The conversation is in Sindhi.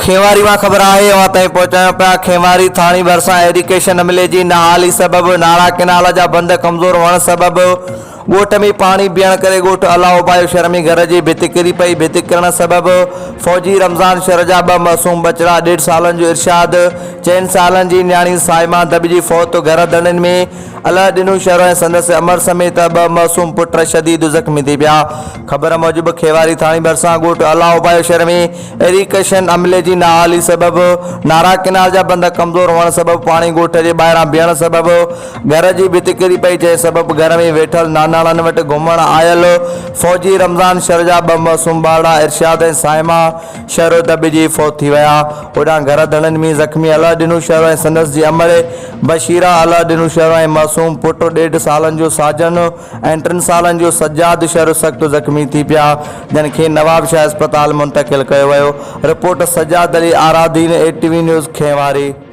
کينواري مان خبر آهي اوهان تائين پهچايون پيا کينواري ٿاڻي ڀرسان ايريگيشن عملي جي نااهلي سبب نارا ڪئنال جا بند ڪمزور هئڻ سبب ڳوٺ ۾ پاڻي بيهڻ ڪري ڳوٺ الله اوبايو شھر ۾ گهر جي ڀت ڪري پئي ڀت ڪرڻ سبب فوجي رمضان شھر جا ٻه معصوم ٻچڙا ڏيڍ سالن جو ارشاد چئن سالن جي نياڻي صائمه دٻجي فوت گهر ڌڻين ۾ الهه ڏنو شھر ۽ سندس امڙ سميت ٻه معصوم پٽ شديد زخمي ٿي پيا. خبر موجب کيواري ٿاڻي ڀرسان ڳوٺ الله اوبايو شھر ۾ ايريگيشن عملي جي نااهلي سبب نارا ڪئنال جا بند ڪمزور هئڻ سبب پاڻي ڳوٺ جي ٻاهران بيهڻ سبب گهر جي ڀت ڪري پئي جنهن سبب گهر ۾ ويٺل ناناڻن وٽ گهمڻ آيل فوجي رمضان شر جا ٻه معصوم ٻارڙا ارشاد ۽ صائمه شر دٻجي فوت ٿي ويا. هوڏانهن گهر ڌڻين ۾ زخمي الهه ڏنو شر ۽ سندس جي امڙ بشيره الهه ڏنو شر ۽ معصوم پٽ ڏيڍ سالن جو ساجن ۽ ٽن سالن جو سجاد شر سخت زخمي ٿي پيا جن کي نوابشاهه اسپتال منتقل ڪيو ويو، report Sajjad Ali Aradin, A T V news, Khinwari.